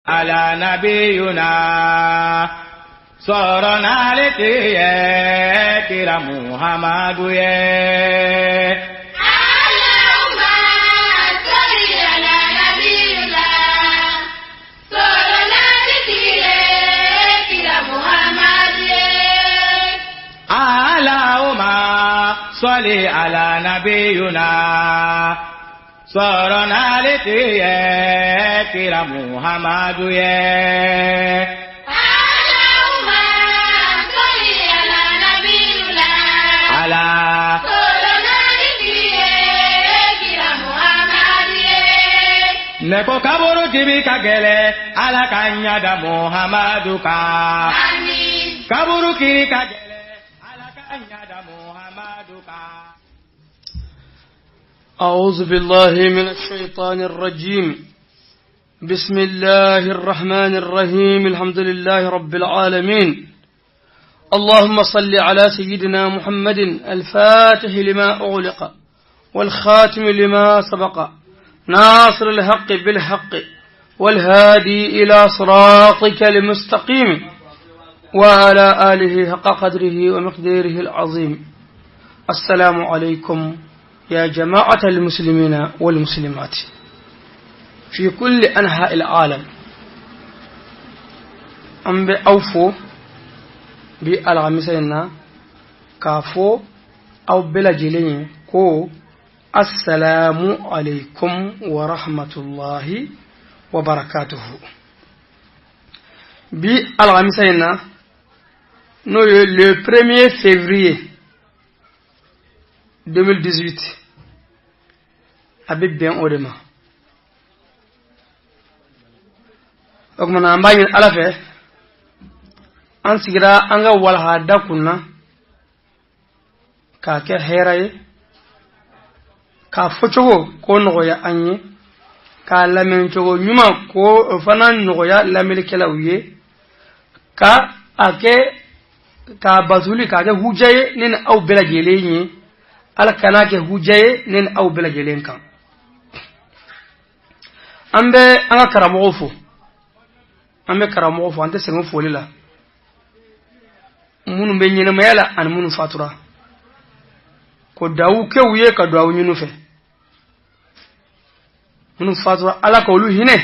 على نبينا sɔrɔ n'ale tɛ kira Muhamadu ye. Allahumma salli ala nabiyina sɔrɔ n'ale tɛ kira Muhamadu ye. Allahumma salli ala nabiyina sɔrɔ n'ale tɛ kira Muhamadu ye. Allahumma salli ala nabiyina Ala sɔrɔ n'ale tɛ kira Muhamadu ye. Ne ko kaburu dibi ka gɛlɛn, Ala ka ɲada Muhamadu kan. Amin. Kaburu kiri ka gɛlɛn, Ala ka ɲada Muhamadu kan. أعوذ بالله من الشيطان الرجيم. بسم الله الرحمن الرحيم. الحمد لله رب العالمين. اللهم صل على سيدنا محمد الفاتح لما أغلق والخاتم لما سبق ناصر الحق بالحق والهادي إلى صراطك المستقيم وعلى آله حق قدره ومقداره العظيم. السلام عليكم يا جماعة المسلمين والمسلمات في كل أنحاء العالم. An bɛ aw fo bi alamisa in na k'a fɔ aw bɛɛ lajɛlen ye ko assalamu alaikum wa rahmatullahi wa barakatuhu. Bi alamisa in na, n'o ye le 1er février 2018, a bɛ bɛn o de ma. O tuma na, an b'a ɲini Ala fɛ, an sigira an ka walahada kun na k'a kɛ hɛrɛ ye, k'a fɔcogo k'o nɔgɔya an ye, k'a lamɛncogo ɲuman k'o o fana nɔgɔya lamɛnnikɛlaw ye, ka a kɛ k'a batuli k'a kɛ huja ye ne ni aw bɛɛ lajɛlen ye. Ala kan'a kɛ huja ye ne ni aw bɛɛ lajɛlen kan. An bɛ an ka karamɔgɔw fo, an bɛ karamɔgɔw fo, an tɛ sɛgɛn foli la, minnu bɛ ɲɛnamaya la ani minnu fatura, ko duwawu kɛ u ye, ka duwawu ɲini u fɛ. Minnu fatura, Ala ka olu hinɛ,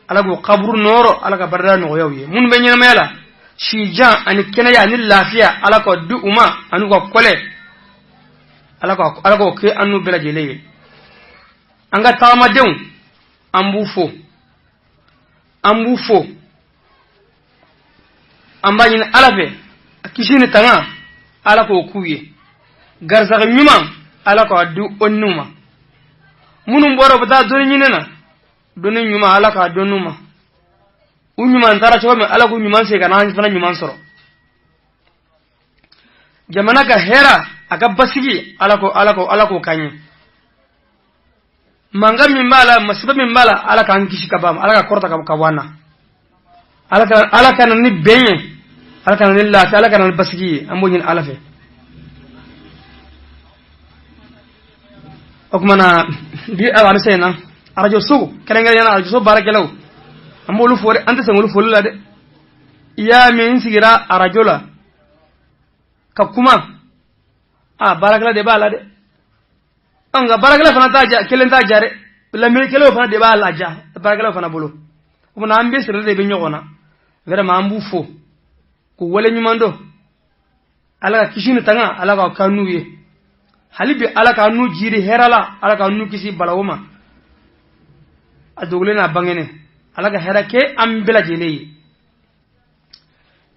Ala k'u kaburu nɔɔrɔ, Ala ka barida nɔgɔya u ye. Minnu bɛ ɲɛnamaya la, sijan ani kɛnɛya ani lafiya, Ala ka di u ma ani u ka kɔlɛ, Ala k'o kɛ an n'u bɛɛ lajɛlen ye. An ka tagamadenw, an b'u fo, an b'u fo. An b'a ɲini Ala fɛ, kisi ni tanga, Ala k'o k'u ye. Garisɛgɛ ɲuman, Ala k'a di o n'u ma. Minnu bɔra u bɛ taa dɔnni ɲini na, dɔnni ɲuman, Ala k'a dɔn n'u ma. U ɲuman taara cogo min, Ala k'u ɲuman segin ka n'an fana ɲuman sɔrɔ. Jamana ka hɛrɛ, a ka basigi, Ala k'o k'an ye. Mankan min b'a la, masiba min b'a la, Ala k'an kisi ka b'a ma, Ala ka kɔrɔta ka bɔ an na. Ala ka na ni bɛn ye, Ala ka na ni lafiya, Ala ka na ni basigi ye. An b'o ɲini Ala fɛ. O tuma na, bi alamisa in na, arajo so, kɛrɛnkɛrɛnnenya la arajo so baarakɛlaw, an b'olu fo dɛ. An tɛ sɛgɛn olu foli la dɛ. I y'a min n sigira arajo la ka kuma, a baarakɛla de b'a la dɛ. Nka baarakɛla fana t'a ja kelen t'a ja dɛ, lamɛnnikɛlaw fana de b'a laja baarakɛlaw fana bolo. O tuma an bɛ siri de bɛ ɲɔgɔn na. Vraiment, an b'u fo k'u wale ɲuman dɔn. Ala ka kisi ni tanga, Ala ka kan n'u ye hali bi. Ala k'an n'u jiri hɛrɛ la, Ala k'an n'u kisi balawu ma, a dogolen n'a bangenen. Ala ka hɛrɛ kɛ an bɛɛ lajɛlen ye.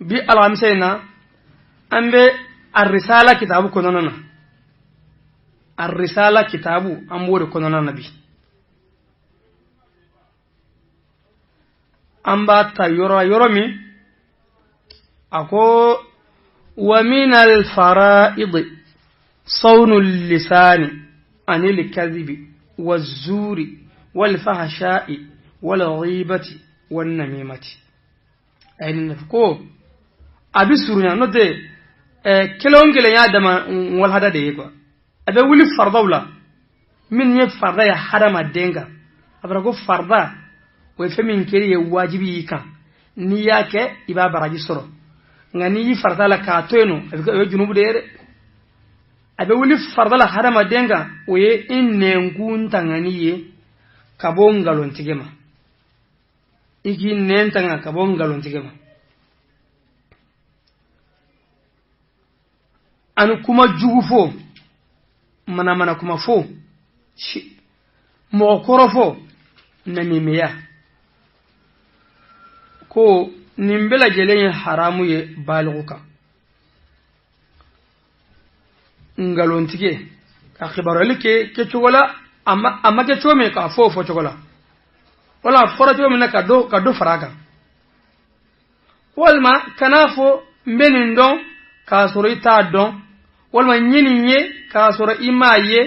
Bi alamisa in na, an bɛ Arisala kitabu kɔnɔna na. Arisala kitabu, an b'o de kɔnɔna na bi. An b'a ta yɔrɔ yɔrɔ min a ko: wa min alfara'id sawnu lisani anil kadhibi wazuri walfahsha'i walghibati wannamimati. A ye nin ko a bɛ surunya, n'o tɛ kelen o kelen y'a dama walhada de ye quoi. A bɛ wuli faridaw la, min ye farida ye hadamaden kan. A fɔra ko farida, o O ye fɛn min kɛli ye wajibi y'i kan, n'i y'a kɛ i b'a baraji sɔrɔ, nka n'i y'i farata la k'a to yen nɔ, a bɛ kɛ o ye junubu de ye dɛ. A bɛ wuli farida la hadamaden kan, o ye i nɛnkun tangani ye ka bɔ nkalontigɛ ma. I k'i nɛn tanga ka bɔ nkalontigɛ ma, ani kuma jugu fɔ, manamana kuma fɔ, mɔgɔ kɔrɔ fɔ, namimiya. Ko nin bɛɛ lajɛlen ye haramu ye baliku kan. Nkalontigɛ ka kibaruyali kɛ kɛcogo la a ma kɛ cogo min k'a fɔ o fɔcogo la, wala a fɔra cogo min na ka dɔ fara a kan, walima kan'a fɔ n bɛ nin dɔn k'a sɔrɔ i t'a dɔn, walima n ye nin ye k'a sɔrɔ i m'a ye,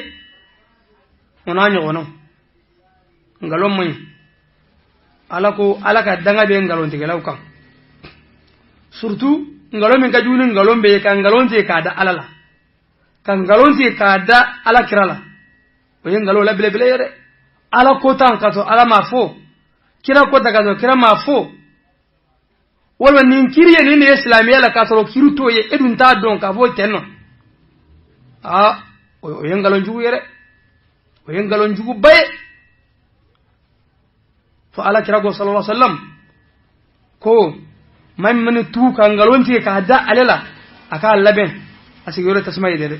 o n'a ɲɔgɔnnaw. Nkalon man ɲi. Ala ko ala ka danga bɛ nkalontigɛlaw kan, surtout nkalon min ka jugu ni nkalon bɛɛ ye, ka nkalon tigɛ k'a da ala la, ka nkalon tigɛ k'a da ala kira la, o ye nkalon la belebele ye dɛ. Ala ko tan k'a sɔrɔ ala m'a fɔ, kira ko tan k'a sɔrɔ kira m'a fɔ, walima nin kiri ye nin de ye silamɛya la k'a sɔrɔ kiri t'o ye, e dun t'a dɔn k'a fɔ tɛ nɔ. Aa, o ye nkalon jugu ye dɛ, o ye nkalon juguba ye. Fo ala kira ko sallallahu alaihi wasallam ko maa min mana tugu ka nkalon tigɛ k'a da ale la, a k'a labɛn a sigiyɔrɔ tasuma ye dɛ.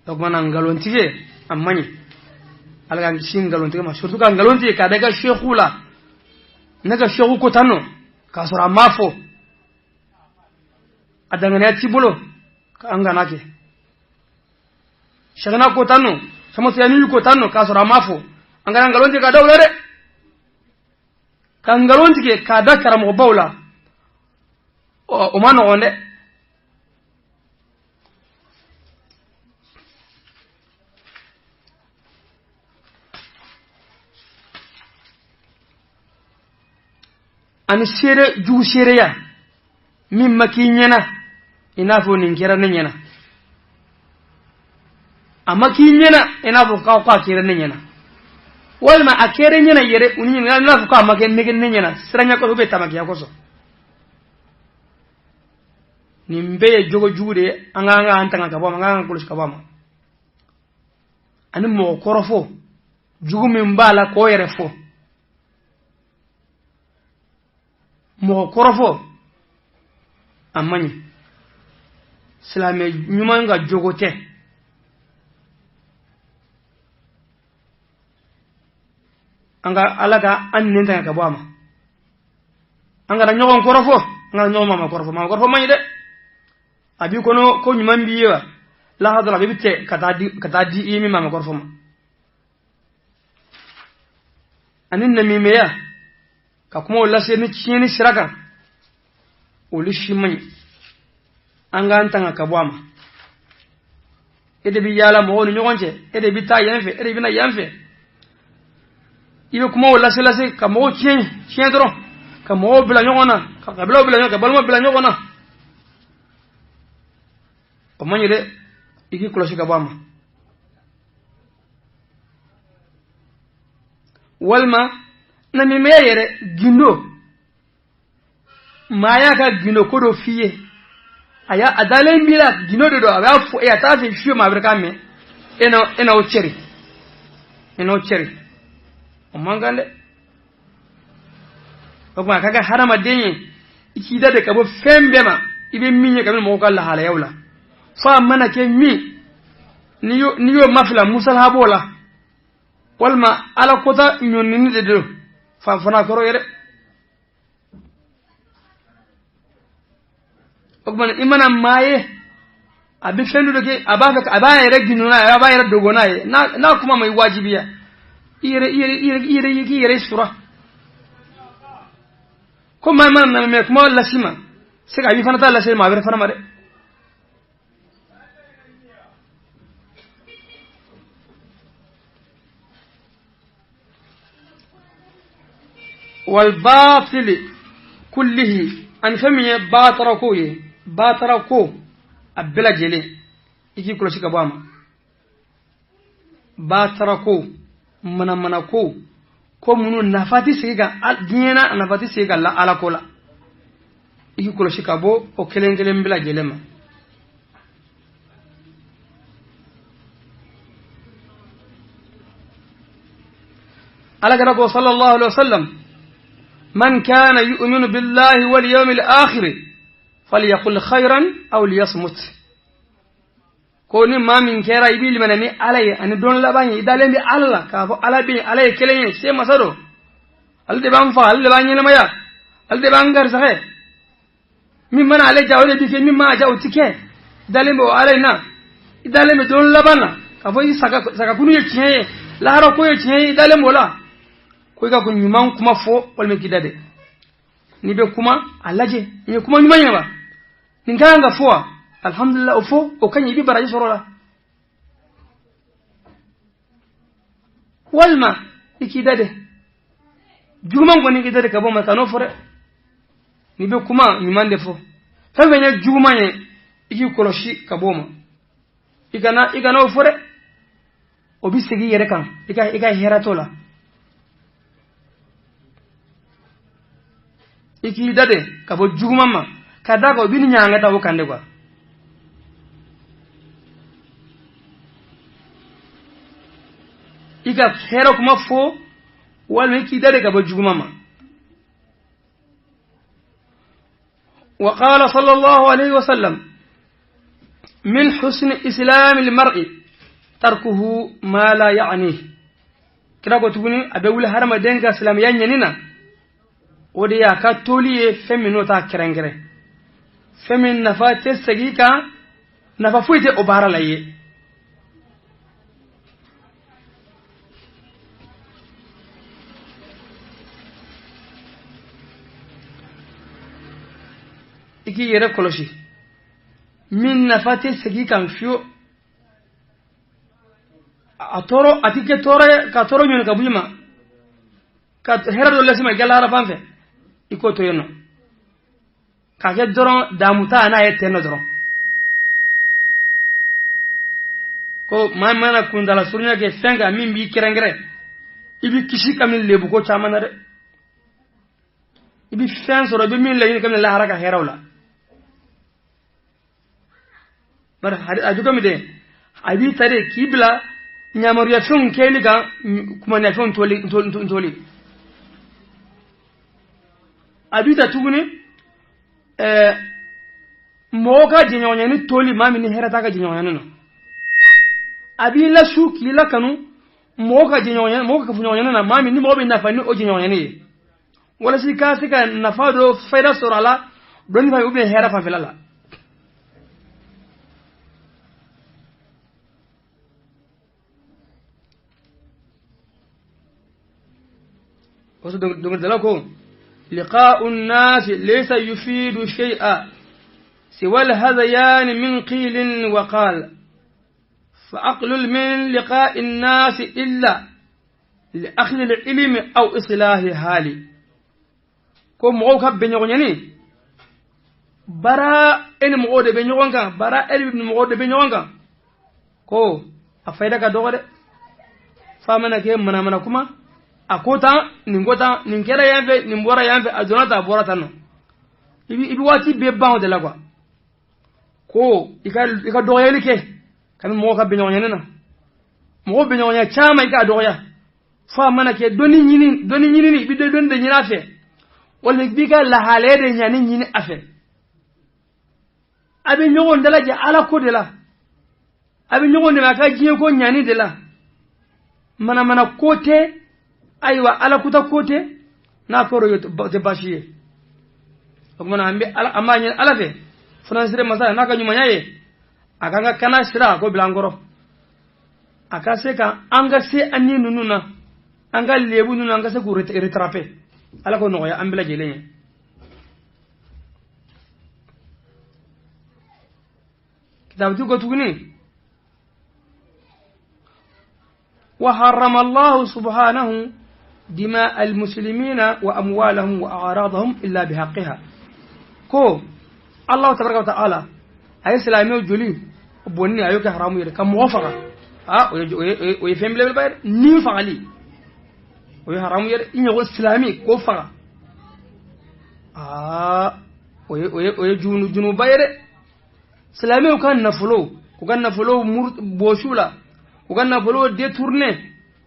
O kumana nkalon tigɛ a man ɲi, ala k'an kisi nkalon tigɛ ma, surtout ka nkalon tigɛ k'a da i ka seku la, ne ka seku ko tan nɔ k'a sɔrɔ a m'a fɔ, a danganiya t'i bolo, an kana kɛ. Sɛgɛnna ko tan nɔ, samasiyani ko tan nɔ k'a sɔrɔ a m'a fɔ, an kana nkalon tigɛ k'a da o la dɛ. Ka nkalon tigɛ k'a da karamɔgɔbaw la, o ma nɔgɔn dɛ. Ani seere jugu seereya min ma k'i ɲɛna, i n'a fɔ nin kɛra ne ɲɛna, a ma k'i ɲɛna i n'a fɔ k'a kɛra ne ɲɛna, walima a kɛra ɲɛna yɛrɛ u ni ɲininka i n'a fɔ k'a ma kɛ ne ɲɛna, siranya kosɔn bɛ tamakiya kosɔn. Nin bɛɛ ye jogo jugu de ye, an k'an k'an tanga ka bɔ a ma, an k'an kɔlɔsi ka bɔ a ma. Ani mɔgɔ kɔrɔfɔ jugu min b'a la k'o yɛrɛ fɔ, mɔgɔ kɔrɔfɔ a man ɲi, silamɛ ɲuman ka jogo tɛ. An ka ala ka an nɛn tanga ka bɔ a ma, an kana ɲɔgɔn kɔrɔfɔ, an kana ɲɔgɔn maa kɔrɔfɔ, maa kɔrɔfɔ man ɲi dɛ. A b'i kɔnɔ ko ɲuman b'i ye wa, lahadara a bɛ cɛ ka taa di i min maa kɔrɔfɔ ma. Ani namimiya ka kumaw lase ni tiɲɛni sira kan, olu si man ɲi, an k'an tanga ka bɔ a ma. E de bɛ yaala mɔgɔw ni ɲɔgɔn cɛ, e de bɛ taa yan fɛ, e de bɛ na yan fɛ, i bɛ kumaw lase lase ka mɔgɔw tiɲɛ dɔrɔn, ka mɔgɔw bila ɲɔgɔn na, ka kabilaw bila ɲɔgɔn na, ka balimaw bila ɲɔgɔn na, o man ɲi dɛ, i k'i kɔlɔsi ka bɔ a ma. Walima namimiya yɛrɛ gindo, maa y'a ka gindo ko dɔ f'i ye, a y'a a dalen b'i la gindo de don, a b'a fɔ e a t'a fɛ fiyewu maa wɛrɛ k'a mɛn, e n'o cɛri, e n'o cɛri, o man kan dɛ. O tuma a ka kɛ hadamaden ye i k'i da de ka bɔ fɛn bɛɛ ma, i bɛ min ye kabini mɔgɔw ka lahalayaw la, fo a mana kɛ min n'i y'o mafila musalaha b'o la, walima ala kota ɲɔnini de don fan fana kɔrɔ yɛrɛ. O tuma i mana maa ye a bɛ fɛn dɔ kɛ, a b'a fɛ a b'a yɛrɛ gindo n'a ye, a b'a yɛrɛ dogo n'a ye, n'a kuma ma i wajibiya, i yɛrɛ k'i yɛrɛ sura. Ko maa mana na mɛ kuma lasi ma se ka a b'i fana ta lase maa wɛrɛ fana ma dɛ. Walbaatili kullihi, ani fɛn min ye baatara ko ye, baatara ko a bɛɛ lajɛlen i k'i kɔlɔsi ka bɔ a ma. Batara ko manamana ko ko minnu nafa tɛ sigi ka diɲɛ na, nafa tɛ sigi ka la ala ko la, i k'i kɔlɔsi ka bɔ o kelen kelen bɛɛ lajɛlen ma. Ala kira ko sallallahu alaihi wasallam, man kana yu'minu billahi wal yawmil akhir falyaqul khayran aw liyasmut. Ko ni maa min kɛra i b'i limaniya ni ala ye ani don laban ye, i dalen bɛ ala la k'a fɔ ala bɛ yen, ala ye kelen ye, se masa don, ale de b'an faga, ale de b'an ɲɛnamaya, ale de b'an garisɛgɛ, min mana ale ja o de bi kɛ, min mana ja o ti kɛ, i dalen bɛ o ala in na, i dalen bɛ don laban na k'a fɔ i sagakunu ye tiɲɛ ye, lahara ko ye tiɲɛ ye, i dalen b'o la. Ko i ka ko ɲuman kuma fɔ walima k'i da dɛ. N'i bɛ kuma a lajɛ nin ye kuma ɲuman ye wa, nin ka kan ka fɔ wa, alhamdulillah o fɔ, o ka ɲi, i bɛ baraji sɔrɔ o la. Walima i k'i da dɛ, juguman kɔni k'i da dɛ ka bɔ ma, kan'o fɔ dɛ. N'i bɛ kuma ɲuman de fɔ, fɛn fɛn ye juguman ye i k'i kɔlɔsi ka bɔ o ma, i kana o fɔ dɛ, o bɛ segin i yɛrɛ kan, i ka hɛrɛ t'o la. I k'i da de ka bɔ juguman ma, ka d'a kan o bɛ ni ɲanga ta o kan de quoi. I ka hɛrɛ kuma fɔ walima i k'i da de ka bɔ juguman ma. Wa qala sallallahu alayhi wa sallam, min husni islami almar'i tarkuhu ma la ya'nihi. Kira ko tuguni a bɛ wuli hadamaden ka silamɛya ɲɛni na, o de y'a ka toli ye fɛn min n'o t'a kɛrɛnkɛrɛn, fɛn min nafa tɛ segin kan, nafa foyi tɛ o baara la ye. I k'i yɛrɛ kɔlɔsi min nafa tɛ segin kan fiyewu, a tɔɔrɔ a ti kɛ tɔɔrɔ ye ka tɔɔrɔ ɲini ka bɔ i ma, ka hɛrɛ dɔ lase i ma i ka lahara fan fɛ, i k'o to yen nɔ, k'a kɛ dɔrɔn damu ta n'a ye ten nɔ dɔrɔn. Ko maa mana kuntala surunya kɛ fɛn kan min b'i kɛrɛnkɛrɛn, i b'i kisi kabini lebuko caman na dɛ, i bɛ fɛn sɔrɔ i bɛ min laɲini kabini lahara ka hɛrɛw la. Bari a bɛ komi ten, a b'i ta de k'i bila ɲamaruyafɛnw kɛli kan, kumaniyafɛnw toli. A b'i ta tuguni mɔgɔ ka jɛɲɔgɔnyani toli, maa min ni hɛrɛ t'a ka jɛɲɔgɔnyani na. A b'i lasu k'i lakanu mɔgɔ ka jɛɲɔgɔnya, mɔgɔ ka kafoɲɔgɔnyani na, maa min ni mɔgɔ bɛ nafa ni o jɛɲɔgɔnyani ye, walasa i ka se ka nafa dɔ fayida sɔrɔ a la dɔnni fan ou bien hɛrɛ fanfɛla la. Wasu dɔnkilidala ko liqa'u nnaasi laysa yufidu shay'a siwa alhadayani min qilin wa qal fa aqlul min liqa'i nnaasi illa li akhdhi alilmi aw islahi hali. Ko mɔgɔw ka bɛn ɲɔgɔn ɲani, bara e ni mɔgɔw de bɛ ɲɔgɔn kan, bara e ni mɔgɔw de bɛ ɲɔgɔn kan, ko a fayida ka dɔgɔ dɛ. F'a mana kɛ manamana kuma, a ko tan nin ko tan, nin kɛra yan fɛ, nin bɔra yan fɛ, a donna tan a bɔra tan nɔ, i bɛ waati bɛɛ ban o de la quoi. Ko i ka dɔgɔyali kɛ kabini mɔgɔw ka bɛn ɲɔgɔn ɲani na, mɔgɔw bɛn ɲɔgɔnya caman i k'a dɔgɔya, f'a mana kɛ dɔnni ɲinini, i bɛ dɔnni de ɲini a fɛ, walima i b'i ka lahalaya de ɲani ɲini a fɛ. A bɛ ɲɔgɔn dalajɛ ala ko de la, a bɛ ɲɔgɔn dɛmɛ a ka diɲɛ ko ɲani de la, manamana ko tɛ, ayiwa ala kuta ko tɛ, n'a kɛra o tɛ baasi ye. O kumana an b'a ɲini ala fɛ, furansire masa n'a ka ɲumanya ye, a k'an ka kana sira a k'o bila an kɔrɔ, a ka se ka an ka se an ni ninnu na, an ka lebu ninnu an ka se k'u rattraper. Ala k'o nɔgɔya an bɛɛ lajɛlen ye. Kitabutigi ko tuguni, wa harrama Allahu subhanahu دماء المسلمين وأموالهم وأعراضهم إلا بحقها. كو الله تبارك وتعالى أي سلامي وجولي بوني أيوك حرامو يري كم موافقة Ah, o ye fɛn belebeleba ye dɛ. Ni fagali o ye haramu ye dɛ. I ɲɔgɔn silami k'o faga, aa, o ye junuba ye dɛ. Silamɛw ka nafolo, k'u ka nafolo bɔsiw la, k'u ka nafolo détourner,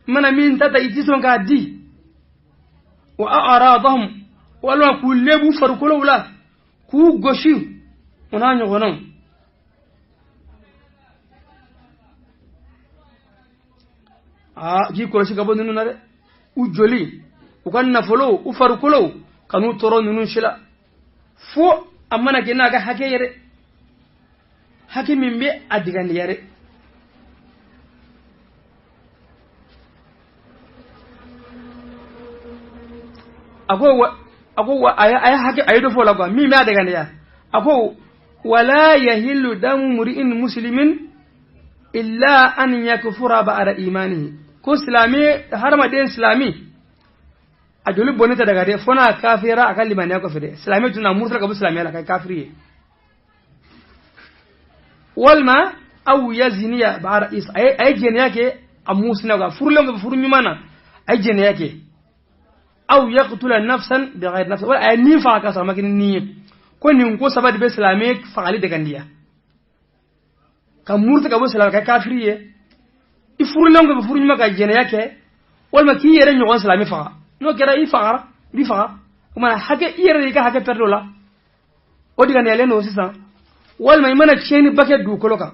i mana min ta ta i ti sɔn k'a di. Wa a'radahum, walima k'u lebu farikolow la, k'u gosi, o n'a ɲɔgɔnnaw. Aa, k'i kɔlɔsi ka bɔ ninnu na dɛ. U joli, u ka nafolo, u farikolow, ka n'u tɔɔrɔ ninnu si la, fo a mana kɛ n'a ka hakɛ ye dɛ, hakɛ min bɛ a digandiya dɛ. A ko wa a ye hakɛ, a ye dɔ fɔ o la quoi, min bɛ a digandiya. A ko wala yahillu damu mri'in muslimin illa an yakfura ba'da imanihi. Ko silami, hadamaden silami, a joli bɔnni tɛ daga dɛ, fo n'a kafira a ka limaniya kɔfɛ dɛ. Silamɛ tun na murutila ka bɔ silamɛya la ka kɛ kafiri ye, walima aw yaziniya ba'da is, a ye jɛnɛya kɛ a musina kan, furulen kɔfɛ furu ɲuman na, a ye jɛnɛya kɛ. Aw yaqtula nafsan bighayri nafsin, wala a ye nin faga ka sɔrɔ a ma kɛ ni nin ye. Ko nin ko saba de bɛ silamɛ fagali dagandiya: ka muruti ka bɔ silamɛ ka kafiri ye, i furulen kɔfɛ furu ɲuman ka jɛnɛya kɛ, walima k'i yɛrɛ ɲɔgɔn silamɛ faga. N'o kɛra, i fagara, i b'i faga. O kumana hakɛ, i yɛrɛ de ka hakɛ pɛrɛd'o la, o diganiyalen don sisan. Walima i mana tiɲɛniba kɛ dugukolo kan.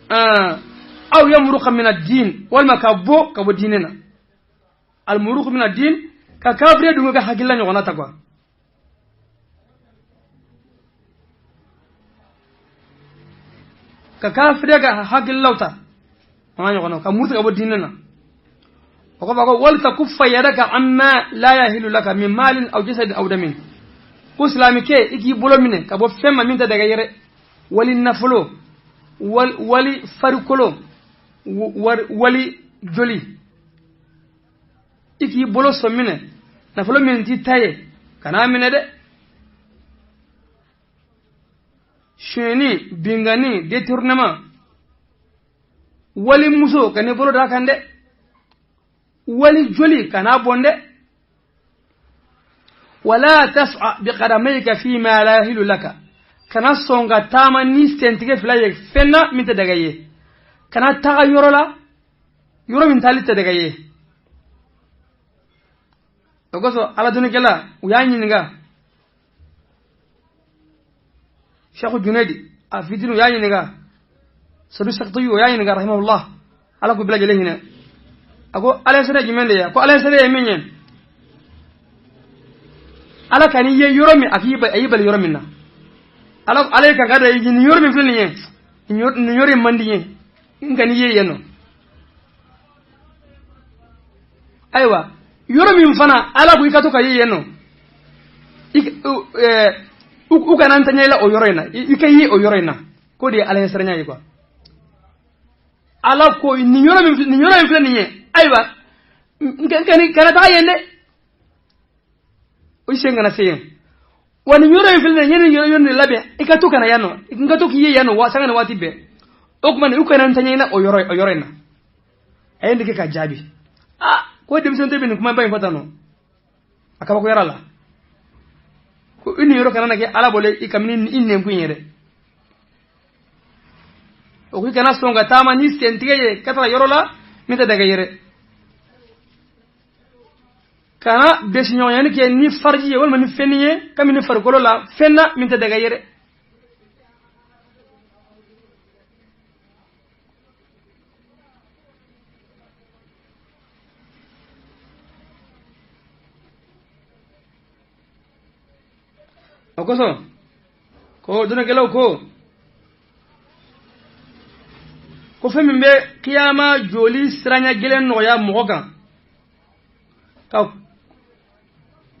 Aw yamruqa min ad-din, walima ka bɔ diinɛ na. Al-muruq min ad-din, ka kafiriya dun ka hakilila ɲɔgɔnna ta quoi. Ka kafiriya ka hakililaw ta, o n'a ɲɔgɔnna, ka muruti ka bɔ diinɛ na. O kɔfɛ, ko wal takuffa yadaka amma la yahilu laka min malin aw jasadin aw damin. Ko silamɛkɛ, i k'i bolo minɛ ka bɔ fɛn ma min tɛ daga yɛrɛ, wali nafolo, wali farikolo, wali joli. I k'i bolo sɔn minɛ nafolo min t'i ta ye, kan'a minɛ dɛ. Sonyɛni, bingani, détournement, wali muso, ka n'i bolo d'a kan dɛ, wali joli, kan'a bɔn dɛ. Wala tas'a biqadamayka fima la yahilu laka, kana sɔn ka taama ni sentigɛ fila ye fɛn na min tɛ daga ye. Kana taga yɔrɔ la, yɔrɔ min taali tɛ daga ye. O kosɔn, ala dɔnnikɛla u y'a ɲininka, Sheikh Junaydi a fitini, u y'a ɲininka, Sadu Saktiyu, u y'a ɲininka rahimahullah, ala k'u bɛɛ lajɛlen hinɛ. A ko ala sɛnɛ jumɛn de ye? Ko ala sɛnɛ ye min ye, ala ka n'i ye yɔrɔ min, a k'i a y'i bali yɔrɔ min na. Ala ye kan ka da nin yɔrɔ min filɛ nin ye, nin yɔrɔ in man di n ye, n ka n'i ye yen nɔ. Ayiwa, yɔrɔ min fana ala ko i ka to ka ye yen nɔ, u kana n taɲa i la o yɔrɔ in na, i ka ye o yɔrɔ in na, k'o de ye ala ɲɛsiranya ye quoi. Ala ko nin yɔrɔ min, nin yɔrɔ in filɛ nin ye, ayiwa, kana taga yen dɛ, o sen kana se yen. Wa nin yɔrɔ in filɛ nin ye, nin yɔrɔ in de labɛn, i ka to ka na yan nɔ, n ka to k'i ye yan nɔ wa sanga ni waati bɛɛ. O tuma u kana n taɲa i la o yɔrɔ in na. A ye nin kɛ ka jaabi. Ah, ko denmisɛn tɛ bɛ nin kumaba in fɔ tan nɔ, a kabakoyara la. Ko i nin yɔrɔ kana na kɛ ala bolo i kabini i nɛnkun ye dɛ. O ko i kana sɔn ka taama ni sentigɛ ye ka taga yɔrɔ la min tɛ daga yɛrɛ. Kana bɛsiɲɔgɔnyani kɛ ni fariji ye walima ni fɛnni ye kabini farikolo la, fɛn na min tɛ daga yɛrɛ. O kosɔn, ko dɔnnikɛlaw ko fɛn min bɛ kiyama joli siranya gɛlɛn nɔgɔya mɔgɔ kan,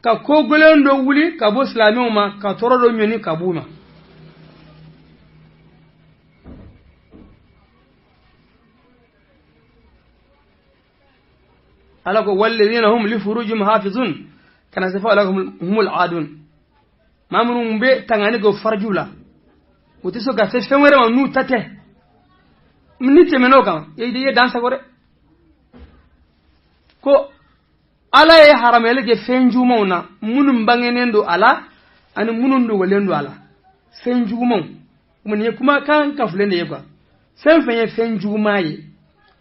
ka ko gɛlɛn dɔ wuli ka bɔ silamɛw ma, ka tɔɔrɔ dɔ ɲɔni ka b'u ma. Ala ko walladhina hum li furujihim hafizun, kana se fo ala humul aadun. Maa minnu bɛ tangani kɛ farajiw la, u tɛ sɔn ka se fɛn wɛrɛ ma n'u ta tɛ. Ni tɛmɛn'o kan, i ye dan sago dɛ. Ko ala ye haramuyali kɛ fɛn jugumanw na, minnu bangenen don a la ani minnu dogolen don a la. Fɛn jugumanw, nin ye kumakan kafulen de ye quoi. Fɛn fɛn ye fɛn juguman ye,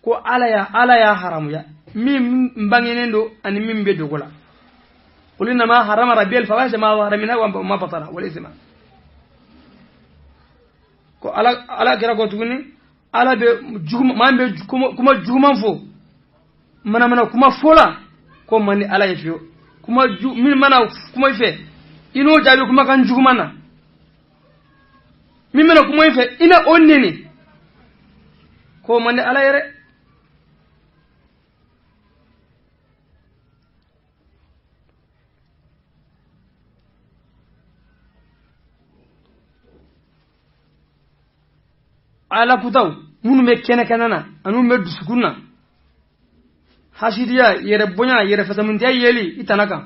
ko ala y'a haramuya, min bangenen don ani min bɛ dogo la. Qul innama harrama rabbi al-fawahisha ma zahara minha wa ma batana wal ithma. Ko ala kira ko tuguni, ala bɛ maa bɛ kuma juguman fɔ, manamana kuma fɔ la, ko man di ala ye fiyewu. Kuma min mana kuma i fɛ, i n'o jaabi kumakan juguman na. Min mana kuma i fɛ, i na o neni, ko man di ala ye dɛ. Ala kutaw minnu bɛ kɛnɛ na ani minnu bɛ dusukun na, hasidiya, yɛrɛ bonya, yɛrɛ fasamuntiya yeli i tana kan.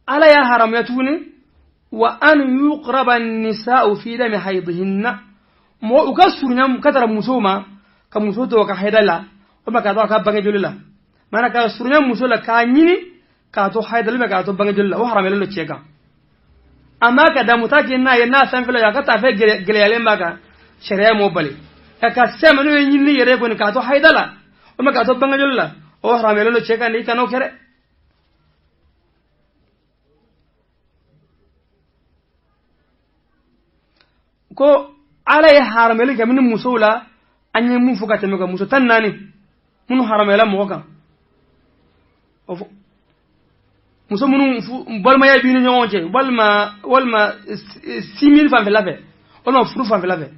Ala y'a haramuya tuguni, wa an yuqraba nisa'u fi dami haydihinna. Mɔgɔ u ka surunya ka tara musow ma, ka muso to ka hayida la, walima k'a to a ka bange joli la. Maana ka surunya muso la k'a ɲini k'a to hayida la, k'a to bange joli la, o haramuyalen don cɛ kan. A ma ka damuta kɛ n'a ye, n'a sanfɛla ye, a ka taa fɛ gɛlɛyalen b'a kan, sariya m'o bali. Ka se ma n'o ye ɲinini yɛrɛ kɔni k'a to hayida la, walima k'a to bange joli la, o haramuyalen don cɛ kan, i kan'o kɛ dɛ. Ko ala ye haramuyali kɛ minnu musow la, an ye mun fɔ ka tɛmɛ kan, muso 14 minnu haramuyala mɔgɔ kan. Muso minnu balimaya b'i ni ɲɔgɔn cɛ, walima simili fanfɛla fɛ, walima furu fanfɛla fɛ.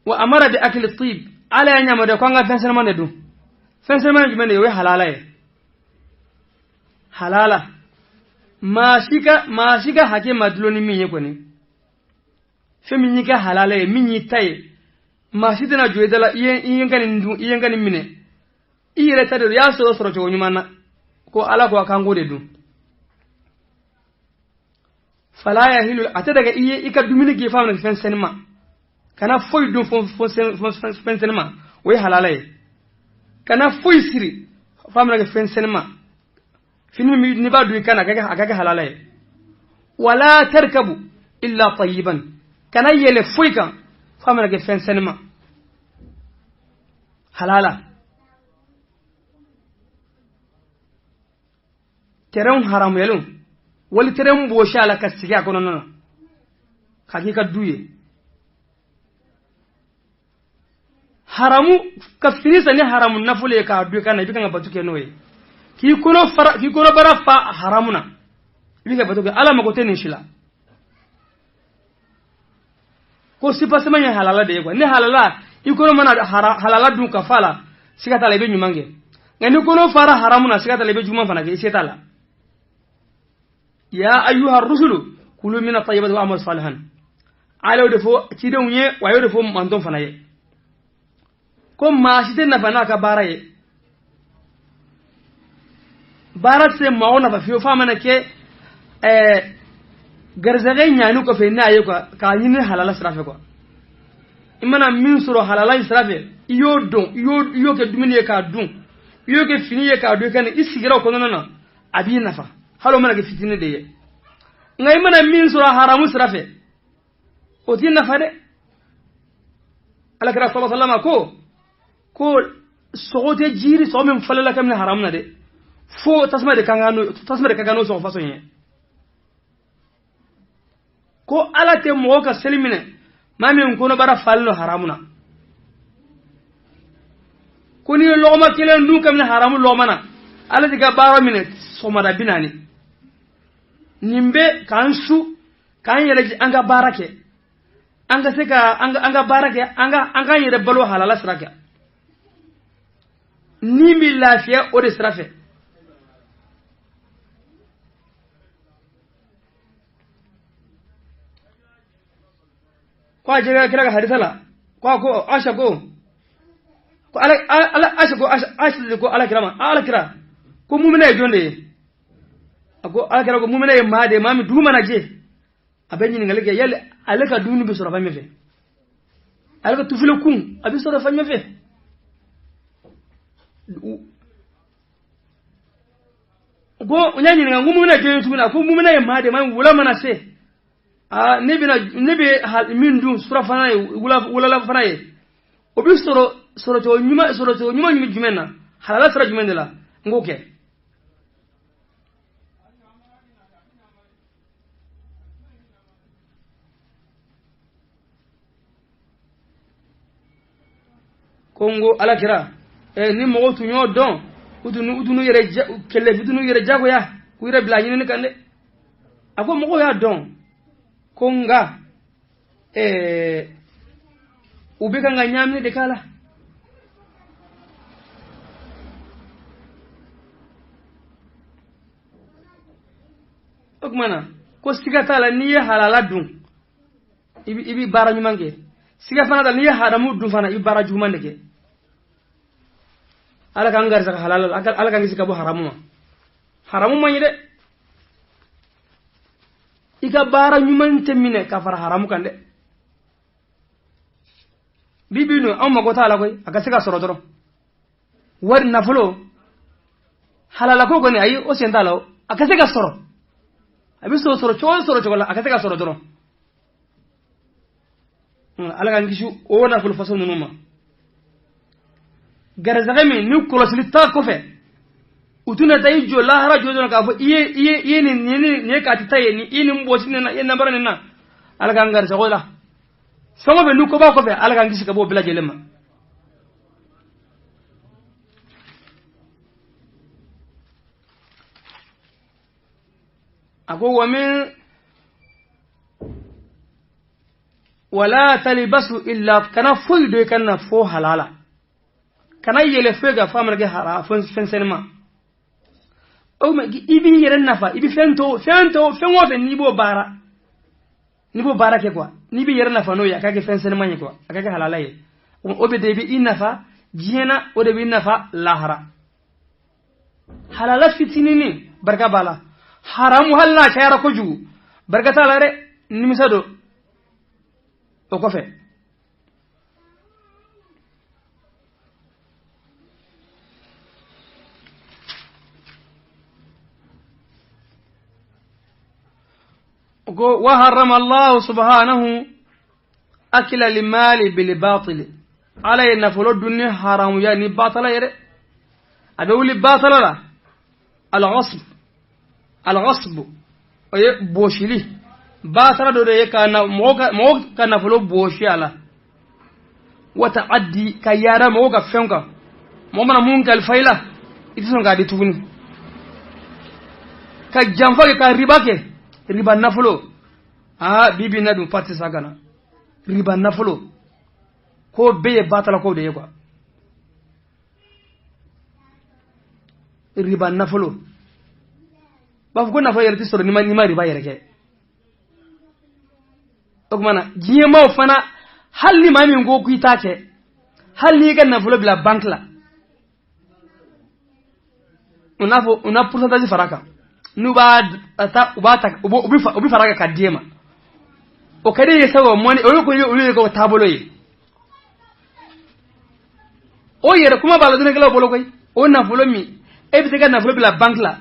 Wa amara bi akili tib, ala y'a yamaruya ko an ka fɛn sɛnɛman de dun. Fɛn sɛnɛman ye jumɛn de ye? O ye halala ye. Halala, maa si ka hakɛ ma dulon ni min ye kɔni, fɛn min y'i ka halala ye, min y'i ta ye, maa si tɛna jɔ i da la, i ye n ka nin dun, i ye n ka nin minɛ, i yɛrɛ ta de don, i y'a sɔrɔ cogo ɲuman na, ko ala ko a k'an k'o de dun. Fala yahilu, a tɛ daga i ye i ka dumuni k'i fa minɛ fɛn sɛnɛma, kana foyi dun fɛn sɛnɛma, o ye halala ye. Kana foyi siri fa minɛ fɛn sɛnɛma, fini min n'i b'a dun i kan na, a ka kɛ halala ye. Wala tarkabu illa tayyiban, kana yɛlɛ foyi kan fa mana kɛ fɛn sɛnɛma halala. Terɛnw haramuyalen, wali terɛn bɔsi a la ka sigi a kɔnɔna na k'a k'i ka du ye. Haramu ka fini san ni haramu nafolo ye k'a dun i kan na, i bɛ kan ka bato kɛ n'o ye. K'i kɔnɔbara fa haramu na, i bɛ ka bato kɛ. Ala mago tɛ nin si la. Ko sipasema ye halala de ye quoi. Ni halala, i kɔnɔ mana halala dun ka fa la, siga t'a la, i bɛ ɲuman kɛ. Nka ni kɔnɔ fara haramu na, siga t'a la, i bɛ juguman fana kɛ, i se t'a la. Ya ayyuha rusulu kulu mina tayyibati wa amalu salihan. Ala y'o de fɔ cidenw ye, wa a y'o de fɔ mantɔn fana ye. Ko maa si tɛ nafa n'a ka baara ye. Baara tɛ se maa o nafa fiyewu f'a mana kɛ garisɛgɛ ɲani kɔfɛ n'a ye quoi, k'a ɲini halala sira fɛ quoi. I mana min sɔrɔ halala sira fɛ, i y'o dɔn, i y'o kɛ dumuni ye k'a dun, i y'o kɛ fini ye k'a dun, i ka i sigira o kɔnɔna na, a b'i nafa, hali o mana kɛ fitinin de ye. Nka i mana min sɔrɔ haramu sira fɛ, o t'i nafa dɛ. Ala kira sallallahu alaihi wasallam ko sogo tɛ jiri sogo min falela kabini haramu na dɛ, fo tasuma de kan ka n'o sogo façon ye. Ko ala tɛ mɔgɔ ka seli minɛ maa min kɔnɔbara falen don haramu na. Ko n'i ye lɔgɔma kelen dun kabini haramu lɔgɔma na, ala t'i ka baara minɛ sɔgɔmada 40. Nin bɛ k'an su k'an yɛrɛ ji an ka baara kɛ, an ka se ka an ka baara kɛ, an k'an yɛrɛ balo halala sira kan. Ni bɛ lafiya o de sira fɛ. Ko a jɛgɛ kira ka hadisa la, ko a ko Aisha ko Ko ala ala Aisha ko Aisha ko ala kira ma ala kira ko mumina ye jɔn de ye? A ko ala kira ko mumina ye maa de ye, maa min dugu mana jɛ a bɛ ɲininkali kɛ yali ale ka dumuni bɛ sɔrɔ fan min fɛ, ale ka tufile kun a bɛ sɔrɔ fan min fɛ. Ko n y'a ɲininka n ko mumina ye jɔn ye tuguni? A ko mumina ye maa de ye, maa min wula mana se, aa ne bɛna ne bɛ min dun surafana ye, wulalafana ye, o bɛ sɔrɔ sɔrɔcogo ɲuman, sɔrɔcogo ɲuman jumɛn na, halala sira jumɛn de la, n k'o kɛ. Ko n ko ala kira ni mɔgɔw tun y'o dɔn, u tun n'u yɛrɛ kɛlɛ, u tun n'u yɛrɛ jagoya k'u yɛrɛ bila ɲinini kan dɛ. A ko mɔgɔw y'a dɔn ko nka u bɛ kan ka ɲaamini de k'a la. O tuma na ko siga t'a la, n'i ye halala dun i bɛ baara ɲuman kɛ, siga fana t'a la n'i ye haramu dun fana i bɛ baara juguman de kɛ. Ala k'an garisɛgɛ halala la, ala k'an kisi ka bɔ haramu ma. Haramu man ɲi dɛ, i ka baara ɲuman tɛ minɛ ka fara haramu kan dɛ. Bi bi nu anw mago t'a la koyi, a ka se ka sɔrɔ dɔrɔn. Wari nafolo halala ko kɔni ayi o sen t'a la, a ka se ka sɔrɔ, a bɛ sɔrɔ sɔrɔ cogo sɔrɔ cogo la, a ka se ka sɔrɔ dɔrɔn. Ala k'an kisi o nafolo faso ninnu ma. Garisɛgɛ min ni kɔlɔsili t'a kɔfɛ, u tɛna taa i jɔ lahara jɔ dɔrɔn k'a fɔ i ye nin nin ye k'a tɛ taa ye, nin i ye nin bɔsi nin na, i ye nabara nin na. Ala k'an garisɛgɛ la fɛn o fɛn ni ko b'a kɔfɛ, ala k'an kisi ka bɔ o bɛɛ lajɛlen ma. A ko wa min wala talibasu illa, kana foyi don i ka na fo halala, kana yɛlɛ foyi kan f'a mana kɛ hara fɛn sɛnɛma. O tuma i b'i yɛrɛ nafa, i bɛ fɛn to fɛn to fɛn o fɛn n'i b'o baara, n'i b'o baara kɛ quoi, n'i b'i yɛrɛ nafa n'o ye, a ka kɛ fɛn sɛnɛma ye quoi, a ka kɛ halala ye. O bɛ de bɛ i nafa diɲɛ na, o de b'i nafa lahara. Halala fitininin barika b'a la, haramu hali n'a cayara kojugu barika t'a la dɛ, nimisa don o kɔfɛ. وحرم الله سبحانه أكل المال بالباطل، على نفلو الدنيا حرام يعني باطل يرى، أبي باطل لا الغصب، الغصب بوشيلي باطل دوري كان موك كان نفلو بوشي على وتعدي كيارا موك فينك مومنا مونك الفايلة إتسون قاعد توني كجنفك كريباك riba nafolo, ah bibi na dun fati sagana riba nafolo ko bɛɛ ye batala ko de ye quoi. Riba nafolo b'a fɔ ko nafa yɛrɛ tɛ sɔrɔ n'i ma riba yɛrɛ kɛ. O tuma na diɲɛmaaw fana hali ni maa min ko k'i t'a kɛ, hali n'i ka nafolo bila banque la, u n'a fɔ u n'a pourcentage fara a kan, n'u b'a ta u b'a ta u bɛ fara a kan k'a di e ma, o ka di ye sabu mɔni olu ko olu ye k'o taabolo ye. O yɛrɛ kuma b'a la dɔnnikɛlaw bolo koyi, o nafolo min e bɛ se ka nafolo bila banque la,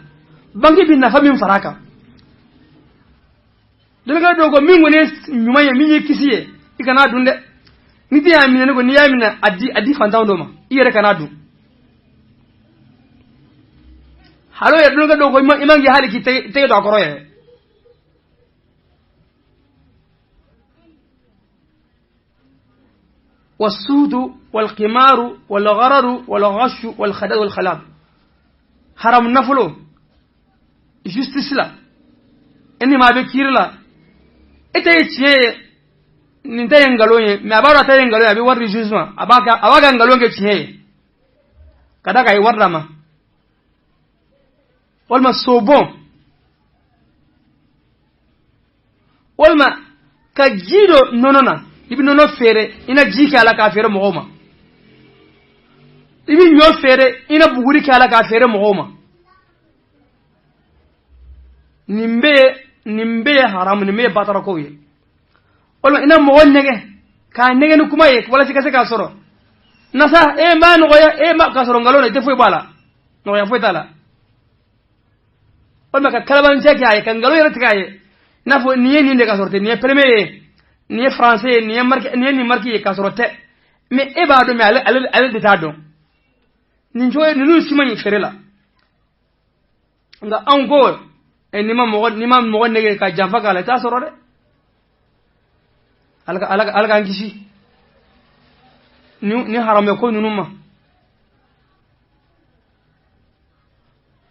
banque bɛ nafa min fara a kan, dɔnnikɛla dɔw ko min kɔni ye ɲuman ye, min ye kisi ye, i kan'a dun dɛ, n'i tɛ y'a minɛ ne ko n'i y'a minɛ a di fantanw dɔ ma, i yɛrɛ kan'a dun. Hali o yɛrɛ dɔnnikɛ dɔw ko i man k'i hali k'i tɛgɛ don a kɔrɔ yɛrɛ. والسود والقمار والغرر والغش والخداد والخلاب حرام نفلو justice la ini ma bɛ kiiri la, e tɛ ye tiɲɛ ye, nin tɛ ye nkalon ye, mais a b'a dɔn a tɛ ye nkalon ye, a bɛ wari di juge ma, a b'a ka nkalon kɛ tiɲɛ ye ka d'a kan a ye wari d'a ma. Walima sobon, walima ka ji don nɔnɔ na, i bɛ nɔnɔ feere, i na ji kɛ a la k'a feere mɔgɔw ma. I bɛ ɲɔ feere i na buguri kɛ a la k'a feere mɔgɔw ma. Nin bɛɛ ye haramu, nin bɛɛ ye batarakow ye. Walima i na mɔgɔ nɛgɛ k'a nɛgɛ ni kuma ye walasa i ka se k'a sɔrɔ. Nasa e m'a nɔgɔya e ma k'a sɔrɔ nkalon na, i tɛ foyi bɔ a la, nɔgɔya foyi t'a la. Walima ka kalabanciya kɛ a ye, ka nkalon yɛrɛ tigɛ a ye, i n'a fɔ nin ye nin de k'a sɔrɔ tɛ, nin ye premier ye, nin ye français ye, nin ye marque, nin ye nin marque ye k'a sɔrɔ tɛ. Mais e b'a dɔn, mais ale de t'a dɔn. Nin cogo ninnu si man ɲi feere la. Nka anw ko n'i ma mɔgɔ nɛgɛ ka janfa k'a la, i t'a sɔrɔ dɛ. Ala k'an kisi ni haramɛ ko ninnu ma.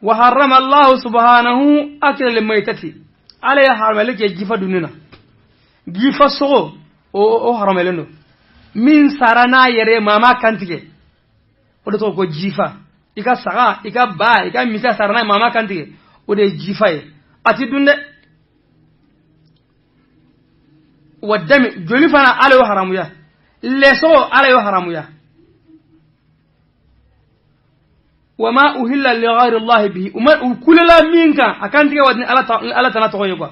Wa harrama Allahu subhanahu akla al-maytati, ala ye haramɛli kɛ jifa dunni na. Jifa sogo o haramɛlen don. Min sara n'a yɛrɛ ye, maa m'a kantigɛ, o de tɔgɔ ko jifa. I ka saga, i ka ba, i ka misi sara n'a ye, maa m'a kantigɛ, o de ye jifa ye. A ti dun dɛ. Wa dami, joli fana ala y'o haramuya. Lɛsogo ala y'o haramuya. Wa ma uhilla li ghayri Allahi bihi, u kulela min kan a kantigɛ wa ni ala tana tɔgɔ ye quoi.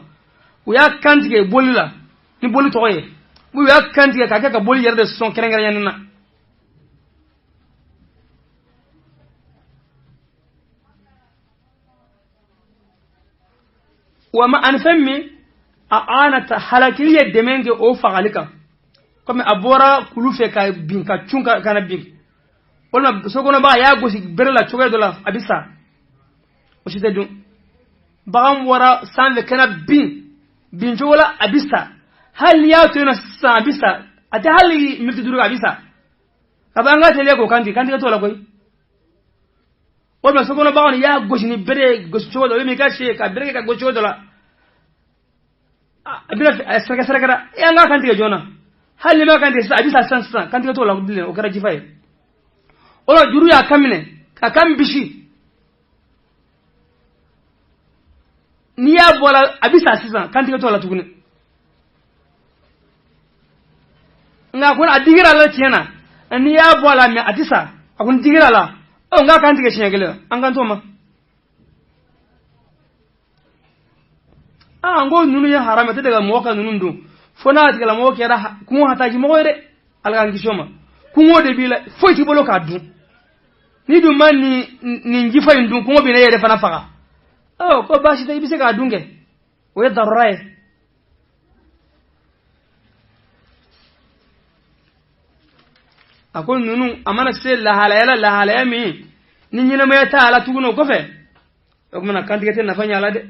U y'a kantigɛ boli la ni boli tɔgɔ ye, u y'a kantigɛ k'a kɛ ka boli yɛrɛ de sɔn kɛrɛnkɛrɛnnenya na. Wa ma ani fɛn min a ana halakili ye dɛmɛ kɛ o fagali kan, komi a bɔra kulu fɛ ka bin ka cun ka na bin, walima sokɔnɔbaga a y'a gosi bere la cogoya dɔ la a bɛ sa, o si tɛ dun. Bagan bɔra sanfɛ ka na bin cogo la a bɛ sa, hali n'i y'a to yen nɔ sisan a bɛ sa, a tɛ hali miniti 5 a bɛ sa. Ka fɔ an ka teliya k'o kantigɛ t'o la koyi. Walima sokɔnɔbaga nin y'a gosi ni bere gosi cogo dɔ la, walima i ka se ka bere kɛ ka gosi cogo dɔ la, a bɛna sɛrɛkɛ e an k'a kantigɛ joona. Hali n'i m'a kantigɛ sisan a bɛ sa sisan, kantigɛ t'o la bilen, o kɛra jifa ye. O la juru y'a kan minɛ ka kan bisi, n'i y'a bɔ a la a bɛ sa sisan, kantigɛ t'o la tuguni. Nka ko a digira a la tiɲɛ na, n'i y'a bɔ a la mɛ a tɛ sa, a kɔni digira a la, ɔ n k'a kantigɛ siɲɛ kelen, an kan t'o ma. N ko ninnu ye haramu, tɛ ka mɔgɔ ka ninnu dun fo n'a tigilamɔgɔ kɛra kungo hataji mɔgɔ ye dɛ. Ala k'an kisi o ma. Kungo de b'i la, foyi t'i bolo k'a dun. N'i dun ma nin jifa in dun, kungo bɛ ne yɛrɛ fana faga. Ɔ ko baasi tɛ, i bɛ se k'a dun kɛ, o ye darura ye. A ko ninnu a mana se lahalaya la, lahalaya min ni ɲɛnamaya t'a la tuguni o kɔfɛ, o kumana kantigɛ tɛ nafa ɲɛ a la dɛ.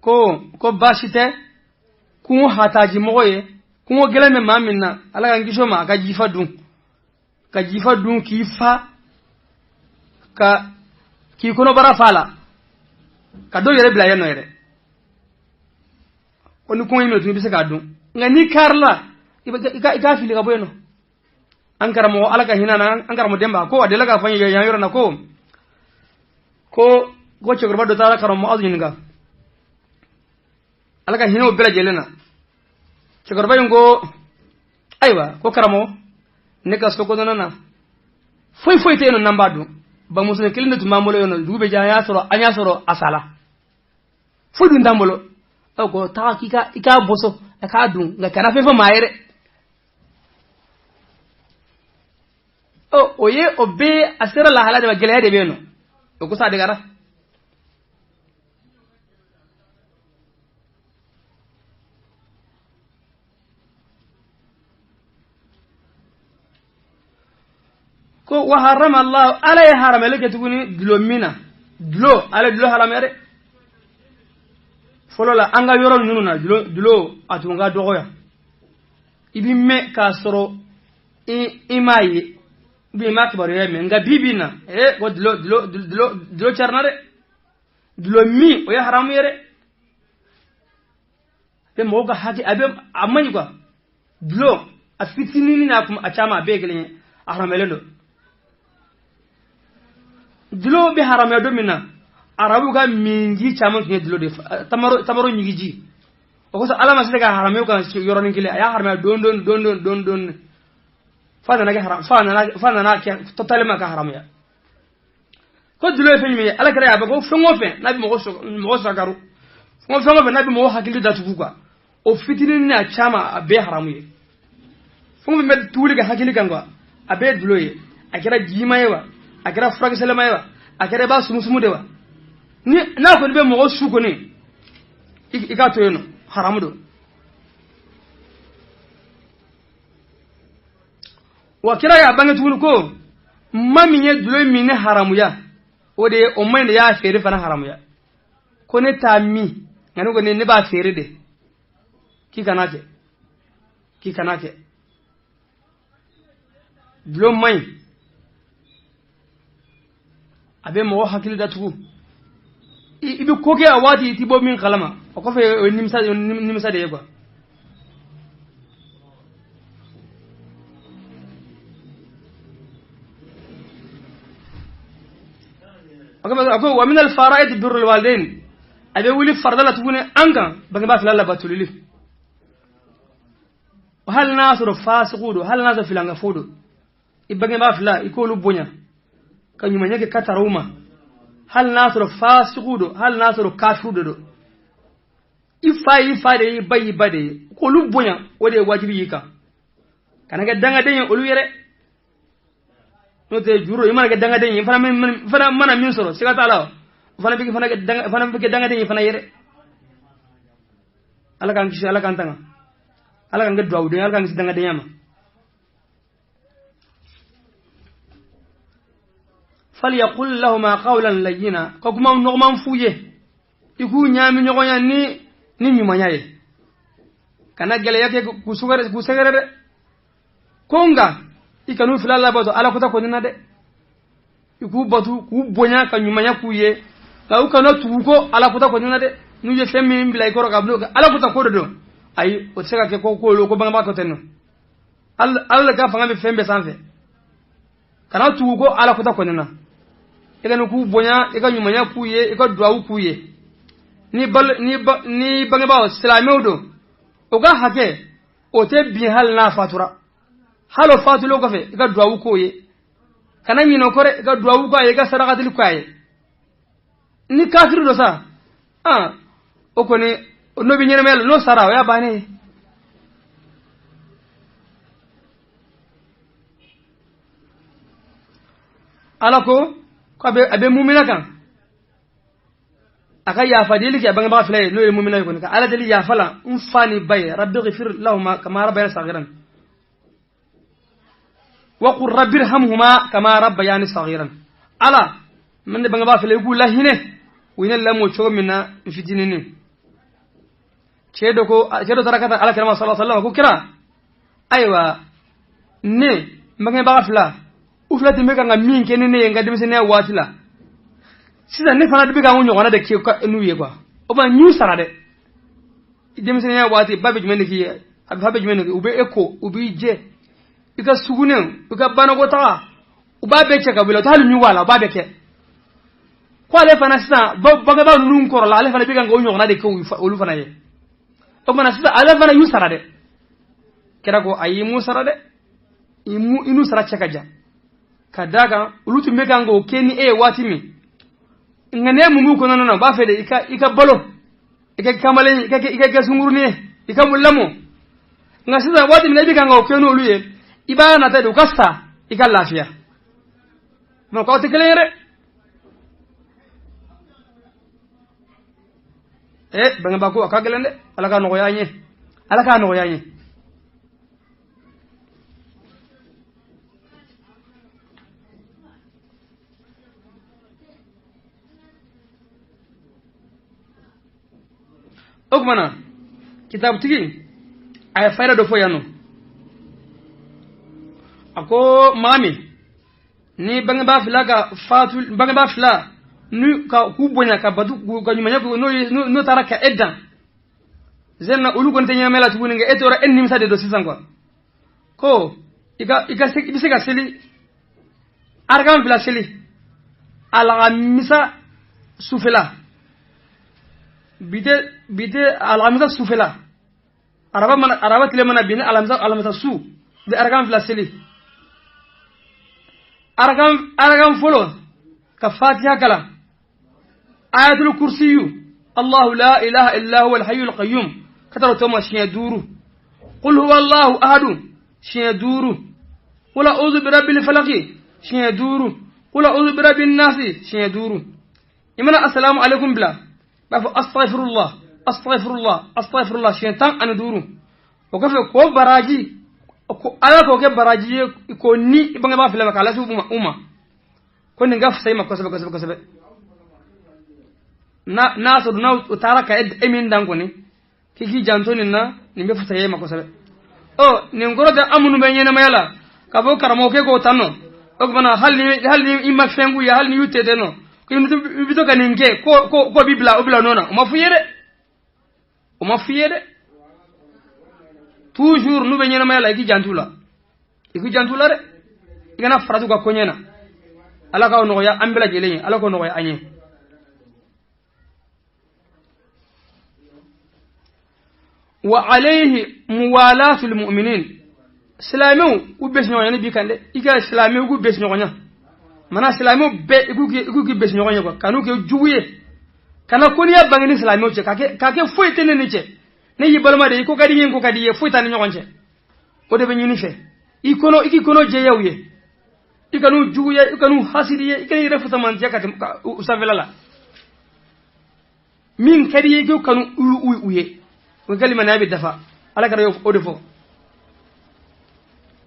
Ko baasi tɛ kungo hataji mɔgɔ ye, kungo gɛlɛn bɛ maa min na, ala k'an kisi o ma, a ka jifa dun, ka jifa dun k'i fa, ka k'i kɔnɔbara fa la, ka dɔw yɛrɛ bila yen nɔ yɛrɛ. Ko ni kɔngɔ y'i minɛ tun i bɛ se k'a dun, nka n'i karila i k'a fili ka bɔ yen nɔ. An karamɔgɔ ala ka hinɛ na, an karamɔgɔ Denba ko a delila k'a fɔ n ye yan yɔrɔ na ko cɛkɔrɔba dɔ taara karamɔgɔ Azu ɲininka, ala ka hinɛ o bɛɛ lajɛlen na. Cɛkɔrɔba in ko ayiwa, ko karamɔgɔ, ne ka so kɔnɔna na foyi foyi tɛ yen nɔ n'an b'a dun, bamuso kelen de tun b'an bolo yen nɔ, dugu bɛ jɛ an y'a sɔrɔ a sala, foyi dun t'an bolo. Aw ko taga i k'a boso a k'a dun, nka kana fɛn fɔ maa ye dɛ. Ɔ o ye o bɛɛ a sera lahala de ma, gɛlɛya de bɛ yen nɔ, o kosɔn a degara. Ko wa harrama Allah, ala ye haramɛli kɛ tuguni dulɔ min na, dulɔ ala ye dulɔ haramɛ dɛ. Fɔlɔ la an ka yɔrɔ ninnu na dulɔ a tun ka dɔgɔ yan, i bi mɛn k'a sɔrɔ i m'a ye, i m'a kibaruya mɛn. Nka bi bi in na ko dulɔ carina dɛ, dulɔ min o ye haramu ye dɛ. A bɛ mɔgɔw ka hakɛ, a bɛ a man ɲi quoi. Dulɔ a fitinin n'a a caman a bɛɛ ye kelen ye, a haramuyalen don. Dulɔ bɛ haramuya don min na, arabuw ka minji caman tun ye dulɔ de ye, tamaro ɲigiji. O kosɔn Ala ma se ka haramuya kan yɔrɔnin kelen, a y'a haramuya don don don don don don f'a nana kɛ haram, f'a nana kɛ totalement ka haramuya. Ko dulɔ ye fɛn jumɛn ye? Ala kɛra y'a fɔ ko fɛn o fɛn n'a bɛ mɔgɔ sakaru, fɛn o fɛn n'a bɛ mɔgɔ hakili datugu quoi, o fitinin n'a caman a bɛɛ haramu ye. Fɛn o fɛn bɛ tuguli ka hakili kan quoi, a bɛɛ ye dulɔ ye. A kɛra jima ye wa, a kɛra furakisɛlama ye wa, a kɛra i b'a sumusumu de wa, ni n'a kɔni bɛ mɔgɔ su kɔni, i k'a to yen nɔ, haramu don. Wa kira y'a bange tuguni ko ma min ye dulɔ min ni haramuya, o de ye o ma in de y'a feere fana haramuya. Ko ne t'a min, nka ne kɔni ne b'a feere de, k'i kana kɛ, k'i kana kɛ. Dulɔ man ɲi, a bɛ mɔgɔ hakili datugu. I bɛ ko kɛ a waati i ti bɔ min kalama, o kɔfɛ o ye nimisa de ye quoi. A ko wa min al fara'id birrul walidain, a bɛ wuli farida la tuguni an kan bangebaa fila labatolili. Hali n'a sɔrɔ fasiku don, hali n'a sɔrɔ filankafo don, i bangebaa fila i k'olu bonya ka ɲumanya kɛ ka tara u ma. Hali n'a sɔrɔ fasiku don, hali n'a sɔrɔ kafiru de don, i fa y'i fa de ye, i ba y'i ba de ye, k'olu bonya o de ye wajibi y'i kan. Kana kɛ dangaden ye olu yɛrɛ, n'o tɛ juru i mana kɛ dangaden ye, i fana mana min sɔrɔ siga t'a la, o fana bɛ kɛ dangaden ye fana yɛrɛ. Ala k'an kisi, Ala k'an tanga, Ala k'an kɛ duwawuden ye, Ala k'an kisi dangadenya ma. Falyaqul lahuma qawlan layyina, ka kuma nɔgɔman f'u ye, i k'u ɲaami ɲɔgɔnya ni ɲumanya ye, kana gɛlɛya kɛ k'u sɛgɛrɛ dɛ. Ko nka i kan'u fila labato Ala kota kɔni na dɛ, i k'u batu k'u bonya ka ɲumanya k'u ye, nka u kana tugu ko Ala kota kɔni na dɛ. N'u ye fɛn min bila i kɔrɔ ka bila Ala kota ko de don, ayi o tɛ se ka kɛ ko olu ko bangebaa ko tɛ nɔ. Ala ka fanga bɛ fɛn bɛɛ sanfɛ, kana tugu ko Ala kota kɔni na. I ka k'u bonya, i ka ɲumanya k'u ye, i ka duwawu k'u ye. Ni bangebaaw silamɛw don, o ka hakɛ o tɛ bin hali n'a fatura. Hali o fatulen kɔfɛ i ka duwawu k'o ye, kana ɲinɛ o kɔ dɛ, i ka duwawu k'a ye, i ka sarakatili k'a ye. Ni kafiri don sa, o kɔni n'o bɛ ɲɛnamaya la, n'o sara o y'a bannen ye. Ala ko a bɛ mumina kan a ka yafa deli kɛ bangebaa fila ye, n'o ye mumina ye kɔni, ka Ala deli yafa la n fa ni ba ye, rabbi ghfir lahuma kama rabbayani saghiran wa qul rabbi irhamhuma kama rabbayani saghiran. Ala min de bangebaa fila i k'u lahinɛ, u ye ne lamɔ cogo min na n fitininin. Cɛ dɔ taara ka taa Ala kira ma sallallahu alaihi wasallam, ko kira ayiwa ne n bangebaa fila u fila tun bɛ kan ka min kɛ ni ne ye n ka denmisɛnninya waati la, sisan ne fana bɛ ka n ɲɔgɔnna de kɛ n'u ye quoi. O tuma n y'u sara dɛ. Denmisɛnninya waati ba bɛ jumɛn de k'i ye, a fa bɛ jumɛn de k'i ye, u bɛ e ko, u b'i jɛ, i ka sugunɛ, i ka banakɔtaga, u b'a bɛɛ cɛ ka bɔ i la, u tɛ hali ɲugu a la, u b'a bɛɛ kɛ. Ko ale fana sisan bangebaa ninnu kɔrɔla, ale fana bɛ kan k'o ɲɔgɔnna de kɛ olu fana ye. O tuma sisan ale fana y'u sara dɛ. Kira ko ayi, i m'u sara dɛ, i n'u sara cɛ ka jan. Ka d'a kan olu tun bɛ kan k'o kɛ ni e ye waati min, nka n'e mun b'u kɔnɔna na, u b'a fɛ de i ka balo, i ka kamalen, i ka kɛ sunkurunin ye, i ka lamɔ. Nka sisan waati min na i bɛ kan k'o kɛ n'olu ye, i b'a nata de u ka sa, i ka lafiya. Mɛ k'aw tɛ kelen ye dɛ. Bangebaa ko a ka gɛlɛn dɛ, Ala k'a nɔgɔya an ye, Ala k'a nɔgɔya an ye. O tuma na kitabutigi a ye fayida dɔ fɔ yan nɔ, a ko maa min ni bangebaa fila ka fatu, bangebaa fila n'u ka k'u bonya ka batu ka ɲumanya k'u n'o taara ka e dan zenna, olu kɔni tɛ ɲɛnamaya la tuguni, nka e tora e nimisa de don sisan quoi. Ko i bɛ se ka seli arakan fila seli alakamisa sufɛla, Bi tɛ alamisa sufɛla, araba mana, araba tile mana bin ni alamisa su, i bɛ arakan 2 seli. Arakan fɔlɔ ka fatiha kalan, ayatul kursiyu, allahu la ilaha illa huwa alhayyul qayyum, ka taa o tɔ ma siɲɛ 5, qul huwa allahu ahadu siɲɛ 5, qul a'udhu birabbil falaqi siɲɛ 5, qul a'udhu birabbin nasi siɲɛ 5. I mana assalamu alaikum bila, b'a fɔ astaghfirullah, astaghfirullah, astaghfirullah siɲɛ 15. O kɔfɛ k'o baraji, ko ala k'o kɛ baraji ye k'o ni i bangebaa fila ma, k'a lase u ma, ko nin ka fisa i ma kosɛbɛ kosɛbɛ kosɛbɛ. N'a sɔrɔ n'aw o taara ka e min dan kɔni, k'i k'i janto nin na, nin bɛ fisaya e ma kosɛbɛ. Ɔ nin kɔrɔ tɛ an minnu bɛ ɲɛnamaya la k'a fɔ karamɔgɔkɛ k'o tan nɔ, o tuma na hali ni i ma fɛn k'u ye, hali ni y'u tɛ nɔ, i bɛ to ka nin kɛ, ko b'i bila o bila nɔ na, o ma f'i ye dɛ, o ma f'i ye dɛ. Toujours n'u bɛ ɲɛnamaya la, i k'i janto u la, i k'i janto u la dɛ, i kana farati u ka koɲɛ na. Ala k'aw nɔgɔya an bɛɛ lajɛlen ye, Ala k'o nɔgɔya an ye. Wa alayhi muwalatul mu'minin, silamɛw k'u bɛ ɲɔgɔn ye ni bi kan dɛ, i ka silamɛw k'u bɛ ɲɔgɔn ye, mana silamɛw bɛɛ i k'u k'i bɛ ɲɔgɔn ye quoi, kan'u kɛ jugu ye, kana koniya bange ni silamɛw cɛ, k'a kɛ foyi tɛ ne ni cɛ, ne y'i balima de ye, i ko ka di n ye, n ko ka di i ye, foyi t'an ni ɲɔgɔn cɛ. O de bɛ ɲini fɛ, i kɔnɔ, i k'i kɔnɔ jɛya u ye, i kan'u juguya, i kan'u hasidi ye, i kan'i yɛrɛ fusamantiya ka tɛmɛ u sanfɛla la. Min ka di i ye, i k'o kanu u ye, o ka limaniya bɛ dafa. Ala kɛra o de fɔ.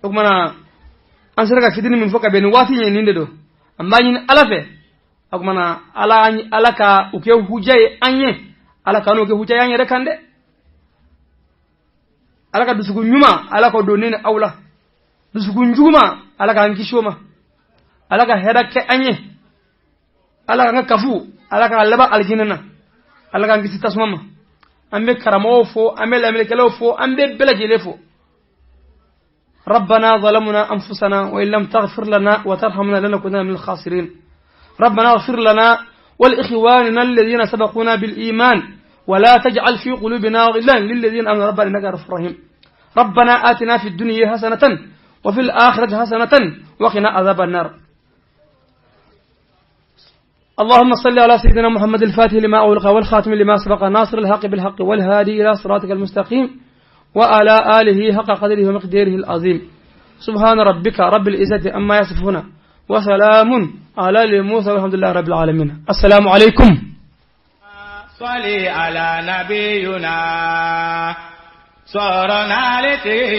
O tuma na an sera ka fitinin min fɔ ka bɛn nin waati in ye, nin de don. An b'a ɲini Ala fɛ, o tuma na Ala ka u kɛ huja ye an ye, Ala ka n'u kɛ huja ye an yɛrɛ kan dɛ. Ala ka dusukun ɲuman, Ala k'o don ne ni aw la. Dusukun juguman, Ala k'an kisi o ma. Ala ka hɛrɛ kɛ an ye. Ala k'an ka kafu, Ala k'a laban alijinɛ na. Ala k'an kisi tasuma ma. An bɛ karamɔgɔw fo, an bɛ lamɛnnikɛlaw fo, an bɛ bɛɛ lajɛlen fo. ربنا ظلمنا أنفسنا وإن لم تغفر لنا وترحمنا لنكونن من الخاسرين. ربنا اغفر لنا ولإخواننا الذين سبقونا بالإيمان ولا تجعل في قلوبنا غلا للذين آمنوا ربنا إنك غفور رحيم. ربنا آتنا في الدنيا حسنة وفي الآخرة حسنة وقنا عذاب النار. اللهم صل على سيدنا محمد الفاتح لما أغلق والخاتم لما سبق ناصر الحق بالحق والهادي إلى صراطك المستقيم وعلى آله حق قدره ومقداره العظيم. سبحان ربك رب العزة عما يصفون وسلام على المرسلين والحمد لله رب العالمين. السلام عليكم. صلي على نبينا صار نالتي.